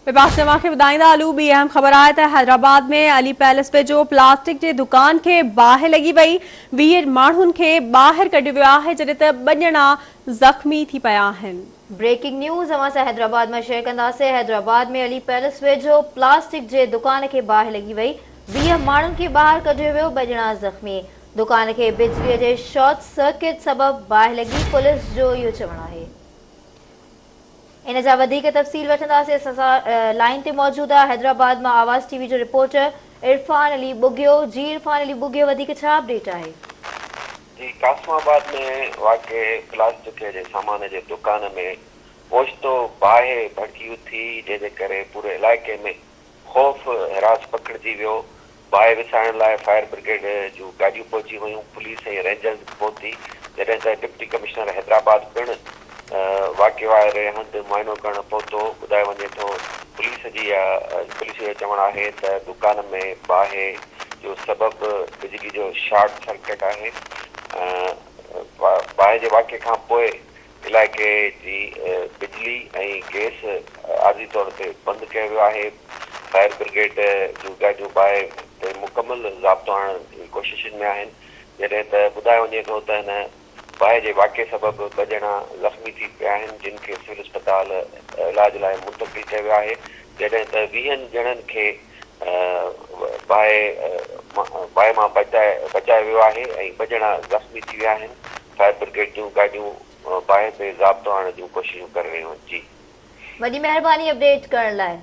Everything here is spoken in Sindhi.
ٻئي پاسي اوهان کي ٻڌائيندا هلون ٻي اهم خبر آهي ته حيدرآباد ۾ علي پيلس ويجهو پلاسٽڪ جي دڪان کي باهه لڳي وئي، 20 ماڻهن کي ٻاهر ڪڍيو ويو آهي جڏهن ته ٻه ڄڻا زخمي ٿي پيا آهن. بريڪنگ نيوز اوهان سان حيدرآباد مان شيئر ڪنداسين، حيدرآباد ۾ علي پيلس ويجهو پلاسٽڪ جي دڪان کي باهه لڳي وئي، 20 ماڻهن کي ٻاهر ڪڍيو ويو، ٻه ڄڻا زخمي، دڪان کي بجلي جي شارٽ سرڪٽ سبب باهه لڳي، پوليس جو اهو چوڻ آهي. ان جا وڌيڪ تفصيل وٺنداسين اسان سان لائين تي موجود آهي حيدرآباد مان آواز ٽي وي جو رپورٽر عرفان علي ٻگهيو جي عرفان علي ٻگهيو وڌيڪ ڇا اپڊيٽ آهي. جي قاسم آباد ۾ واقع پلاسٽڪ جي سامان جي دڪان ۾ اوچتو باهه ڀڙڪي اٿي جنهن جي ڪري پوري علائقي ۾ خوف هراس پکڙجي ويو، باهه وسائڻ لاء فائر برگيڊ جون گاڏيون پهچي ويون، پوليس ۽ رينجرز به پهتي، جڏهن ته ڊپٽي ڪمشنر حيدرآباد پڻ واقعي واري هنڌ معائنو ڪرڻ پهتو، ٻڌايو وڃي ٿو پوليس جي پوليس جو چوڻ آهي ته دڪان ۾ باهه جو سبب بجلي جو شارٽ سرڪٽ آهي، باهه جي واقعي کانپوء علائقي جي بجلي ۽ گئس عارضي طور تي بند ڪيو ويو آهي، فائر برگيڊ جون گاڏيون باهه تي مڪمل ضابطو آڻڻ جي ڪوششن ۾ آهن، جڏهن ته ٻڌايو وڃي ٿو ته هن باهه جي واقعي سبب ٻه ڄڻا زخمي ٿي پيا آهن، جن کي سول اسپتال علاج لاء منتقل ڪيو ويو آهي، جڏهن ته ويهن ڄڻن کي باهه مان بچايو ويو آهي ۽ ٻه ڄڻا زخمي ٿي ويا آهن، فائر برگيڊ جون گاڏيون باهه تي ضابطو آڻڻ جون ڪوششون ڪري رهيون آهن. جي. وڏي مهرباني اپڊيٽ ڪرڻ لاء.